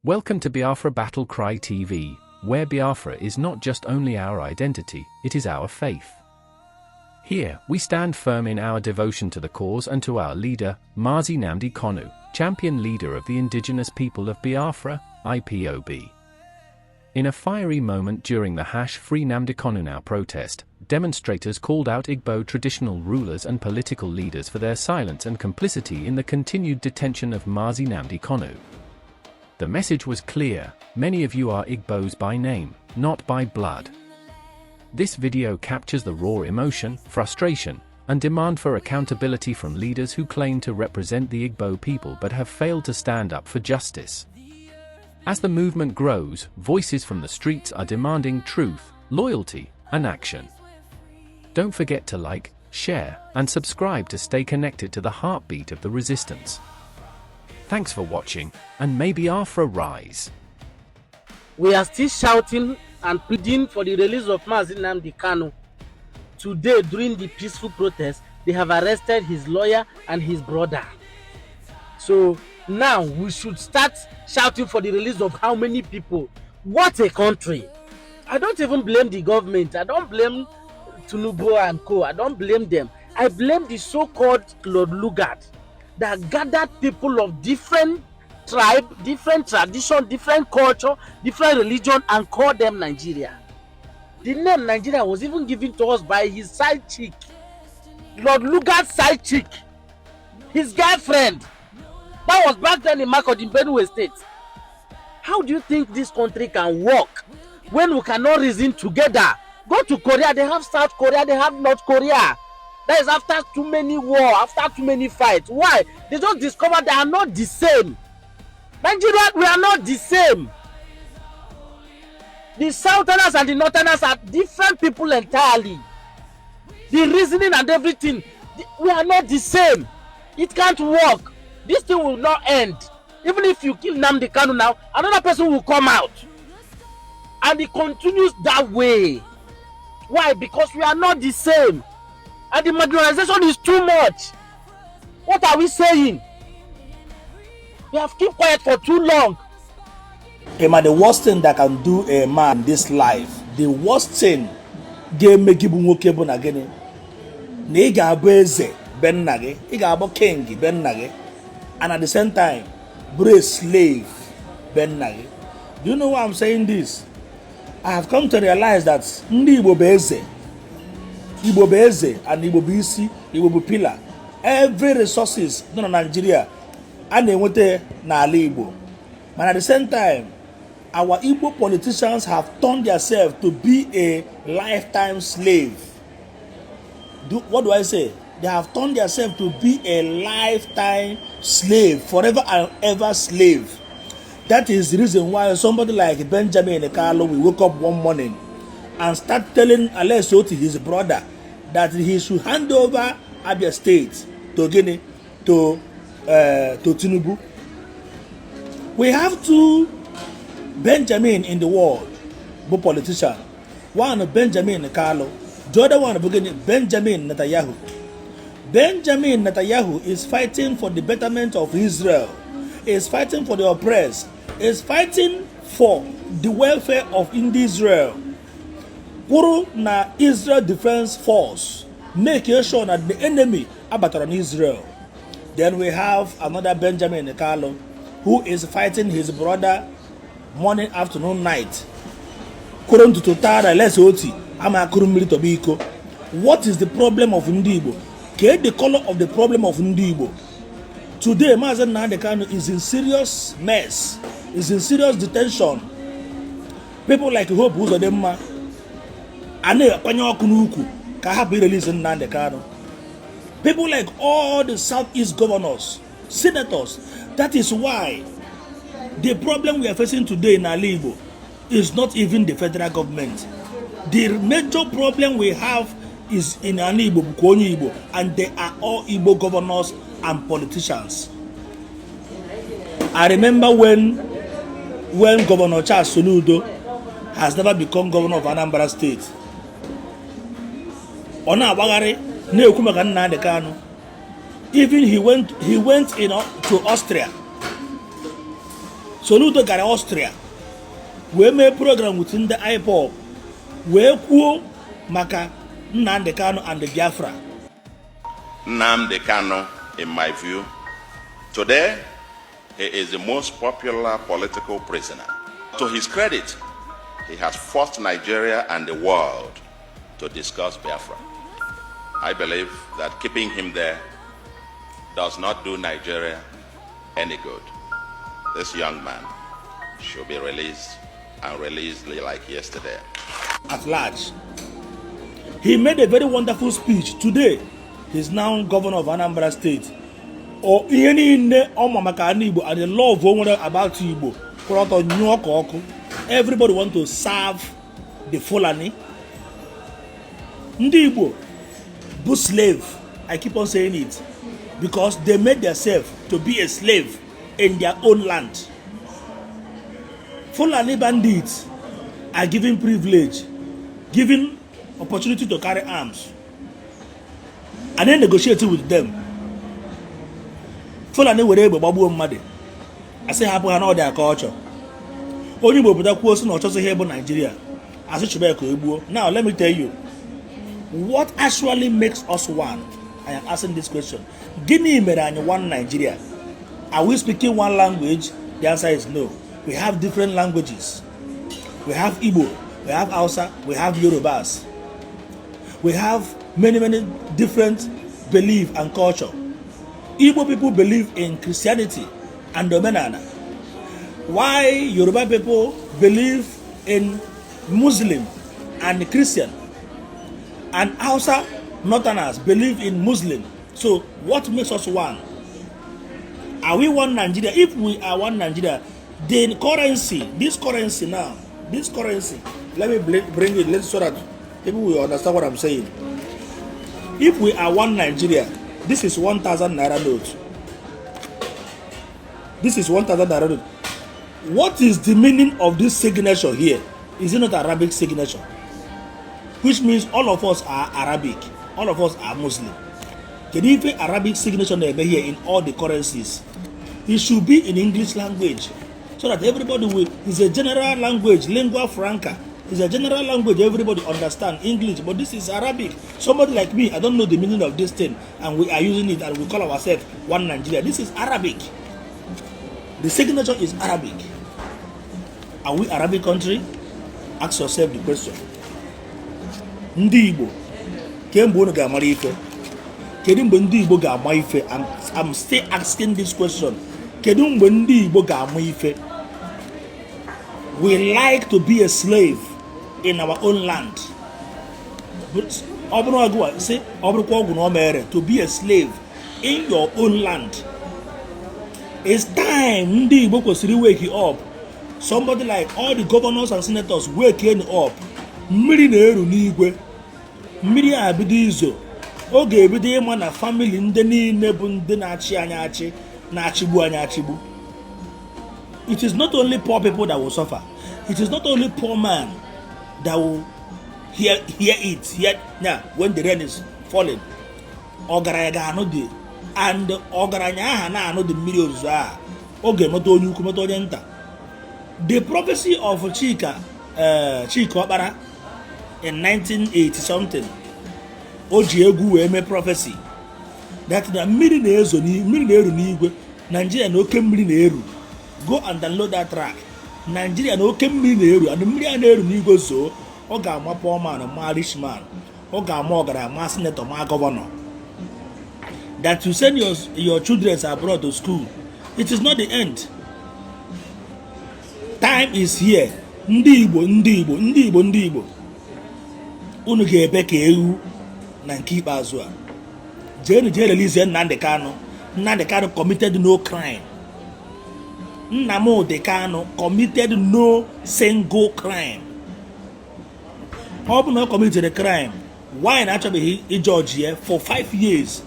Welcome to Biafra Battle Cry TV, where Biafra is not just only our identity, it is our faith. Here, we stand firm in our devotion to the cause and to our leader, Mazi Nnamdi Kanu, champion leader of the indigenous people of Biafra, IPOB. In a fiery moment during the #FreeNnamdiKanuNow protest, demonstrators called out Igbo traditional rulers and political leaders for their silence and complicity in the continued detention of Mazi Nnamdi Kanu. The message was clear: many of you are Igbos by name, not by blood. This video captures the raw emotion, frustration, and demand for accountability from leaders who claim to represent the Igbo people but have failed to stand up for justice. As the movement grows, voices from the streets are demanding truth, loyalty, and action. Don't forget to like, share, and subscribe to stay connected to the heartbeat of the resistance. Thanks for watching, and may Biafra rise. We are still shouting and pleading for the release of Mazi Nnamdi Kanu. Today, during the peaceful protest, they have arrested his lawyer and his brother. So now we should start shouting for the release of how many people? What a country! I don't even blame the government. I don't blame Tinubu and co. I don't blame them. I blame the so-called Lord Lugard that gathered people of different tribe, different tradition, different culture, different religion and called them Nigeria. The name Nigeria was even given to us by his side chick, Lord Lugard's side chick, his girlfriend. That was back then in Makurdi in Benue State. How do you think this country can work when we cannot reason together? Go to Korea, they have South Korea, they have North Korea. That is after too many war, after too many fights. Why? They just discovered they are not the same. Nigeria, we are not the same. The Southerners and the Northerners are different people entirely. The reasoning and everything, we are not the same. It can't work. This thing will not end. Even if you kill Nnamdi Kanu now, another person will come out. And it continues that way. Why? Because we are not the same. And the marginalization is too much. What are we saying? We have kept quiet for too long. Emma, the worst thing that can do a man in this life, the worst thing ga-eme gị bụ nwoke bụ na gịnị na ị ga-abụ eze be nna gị, ị ga-abụ king be nna gị, and at the same time bụrụ a slave be nna gị. Do you know why I'm saying this? I have come to realize that ndị Igbo bụ eze, Igbo bụ eze, and Igbo bụ isi, Igbo bụ pillar. Every resources nọ na Nigeria a na-enweta n'ala Igbo, but at the same time our Igbo politicians have turned themselves to be a lifetime slave. What do I say? They have turned themselves to be a lifetime slave, forever and ever slave. That is the reason why somebody like Benjamin Kalu will wake up one morning and start telling Alex Otti, his brother, that he should hand over Abia State to Guinea, to Tinubu. We have two Benjamin in the world, bụ politician. One Benjamin Kalu, the other one bụ gịnị? Benjamin Netanyahu. Benjamin Netanyahu is fighting for the betterment of Israel, is fighting for the oppressed, is fighting for the welfare of Israel. Kwuru na Israel Defense Force make sure that the enemy abatara n'Israel. Then we have another Benjamin Kalu who is fighting his brother morning, afternoon, night. Kwuru ntutu taa Alex Otti ama akụrụ mmiri tọba iko. What is the problem of ndị Igbo? Kee the color of the problem of ndị Igbo? Today, Mazi Nnamdi Kanu is in serious mess, is in serious detention. People like Hope Uzodimma a na-akwanye ọkụ n'ukwu ka ha hapụ irelease Nnamdi Kanu. People like all the Southeast governors, senators. That is why the problem we are facing today in ala Igbo is not even the federal government. The major problem we have is in ala Igbo bụkwa onye Igbo, and they are all Igbo governors and politicians. I remember when Governor Charles Soludo has never become governor of Anambra State. Ọ na-agbagharị na-ekwu maka Nnamdi Kanu. Even he went to Austria. Soludo gara Austria wee mee program with ndị IPOB, wee kwuo maka Nnamdi Kanu and Biafra. Nnamdi Kanu, in my view, today he is the most popular political prisoner. To his credit, he has forced Nigeria and the world to discuss Biafra. I believe that keeping him there does not do Nigeria any good. This young man should be released, and released like yesterday. At large. He made a very wonderful speech. Today, he's now governor of Anambra State. O ihe niile ọ ma maka ana Igbo and the love o nwere about Igbo kwụrụ ọtọ nyụọ ka ọkụ. Everybody want to serve the Fulani. Ndị Igbo bụ slave. I keep on saying it because they made themselves to be a slave in their own land. Fulani bandits are given privilege, given opportunity to carry arms, and then negotiate with them. Fulani were egbe gbagbuo mmadụ, asị hapụ ha n'ọdị aka ọchọ. Onye Igbo pụta kwuo sị na ọ chọsịghị ịbụ Naijiria, asị chụba ya ka e gbuo. Now let me tell you what actually makes us one. I am asking this question: gịnị mere anyị one Nigeria? Are we speaking one language? The answer is no. We have different languages. We have Igbo, we have Hausa, we have Yorubas, we have many, many different belief and culture. Igbo people believe in Christianity and Omenala, why Yoruba people believe in Muslim and Christian, and Hausa Northerners believe in Muslim. So what makes us one? Are we one Nigeria? If we are one Nigeria, the currency, this currency now, this currency, let me bring it, let's, so that people will understand what I'm saying. If we are one Nigeria, this is 1000 naira note. This is 1000 naira note. What is the meaning of this signature here? Is it not Arabic signature? Which means all of us are Arabic, all of us are Muslim. Kedu ife Arabic signature na-eme here in all the currencies? It should be in English language so that everybody will, it's a general language, lingua franca. It's a general language, everybody understand English, but this is Arabic. Somebody like me, I don't know the meaning of this thing, and we are using it and we call ourselves one Nigeria. This is Arabic. The signature is Arabic. Are we Arabic country? Ask yourself the question. Ndị Igbo, kemgbe unu ga-amara ife? Kedu mgbe ndị Igbo ga-ama ife? I'm still asking this question: kedu mgbe ndị Igbo ga-ama ife? We like to be a slave in our own land. But ọ bụrụ ọgụ a sị, ọ bụrụkwa ọgwụ na ọ mere to be a slave in your own land. It's time ndị Igbo kwesịrị wake up. Somebody like all the governors and senators, wake up. Mmiri na-eru n'igwe, mmiri a bido izo, ọ ga-ebido ịma na family ndị niile bụ ndị na-achị anyị achị, na-achịgbu anyị achịgbu. It is not only poor people that will suffer. It is not only poor man that will hear it hear now when the rain is falling. Ọgaranya ga-anụ dị, and ọgaranya aha na-anụ dị mmiri ozuzo a, ọ ga-emeta onye ukwu, meta onye nta. The prophecy of Chika Ọkpara in 1980 something, o ji egwu wee mee prophecy that na mmiri na-ezo, mmiri na-eru n'igwe Nigeria, na oke mmiri na-eru. Go and download that track. Nigeria na oke mmiri na-eru, and mmiri a na-eru n'igwe zoo, ọ ga-ama poor man, ma rich man, ọ ga-ama ọgaranya, ma senator, ma governor. That you send your children abroad to school, it is not the end. Time is here. Ndị Igbo, ndị Igbo, ndị Igbo, ndị Igbo, unu ga-ebe ka ewu na nke ikpeazụ a. Jeenu jee release Nnamdi Kanu. Nnamdi Kanu committed no crime. Nnamdi Kanu committed no single crime. Ọ bụ na ọ committed a crime, why na achọbeghị ijudge ya for 5 years?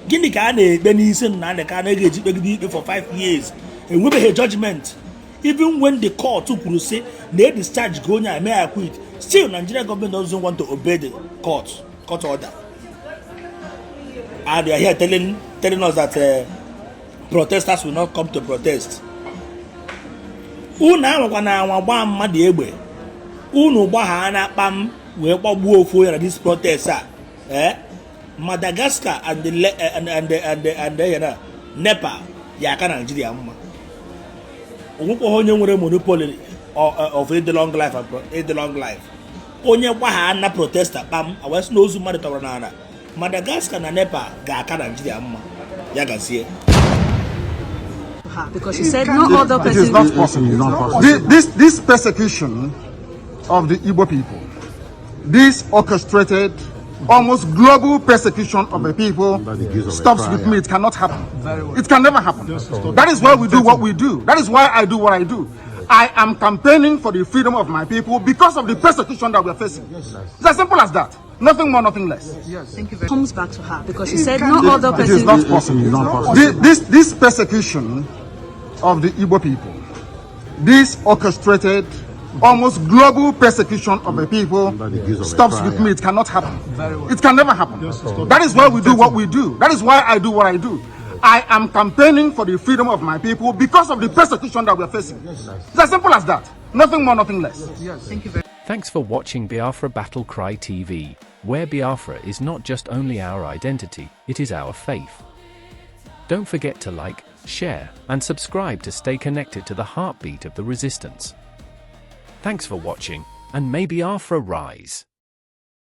Gịnị ka a na-ekpe n'isi Nnamdi Kanu ga-eji kpegide ikpe for 5 years, enwebeghị judgment? Even when the court kwuru sị na e discharge go onye a, may acquit, still Nigeria government doesn't want to obey the court order, and they are here telling us that protesters will not come to protest. Unu anwakwa na anwa gbaa mmadụ egbe, unu gbagha na kpam wee gbagbuo ofu onye na this protest a, eh, Madagascar and the and the na Nepal ya aka Nigeria mma. Onwekwaghị onye nwere monopoly of ịdị long life and ịdị long life. Onye gbagha na protester kpam, wee sị na ozu mmadụ tọrọ n'ala, Madagascar na Nepal ga-aka Nigeria mma. Ya gazie. Her because she said no other It person. is not possible. It is not possible. This persecution of the Igbo people, this orchestrated, almost global persecution of the people, Under the guise of a stops with trial. me. It cannot happen. It can never happen. That is why we do what we do. That is why I do what I do. I am campaigning for the freedom of my people because of the persecution that we are facing. It's as simple as that. Nothing more, nothing less. Thank you very Comes back to her because she said no other It is person. not possible. It is not possible. This persecution of the Igbo people, this orchestrated, almost global persecution of the people, Under the guise of a stops with trial. me. It cannot happen. It can never happen. That is why we do what we do. That is why I do what I do. I am campaigning for the freedom of my people because of the persecution that we are facing. It's as simple as that. Nothing more, nothing less. Thank you very Thanks for watching Biafra Battle Cry TV, where Biafra is not just only our identity, it is our faith. Don't forget to like, share, and subscribe to stay connected to the heartbeat of the resistance. Thanks for watching, and may Biafra rise.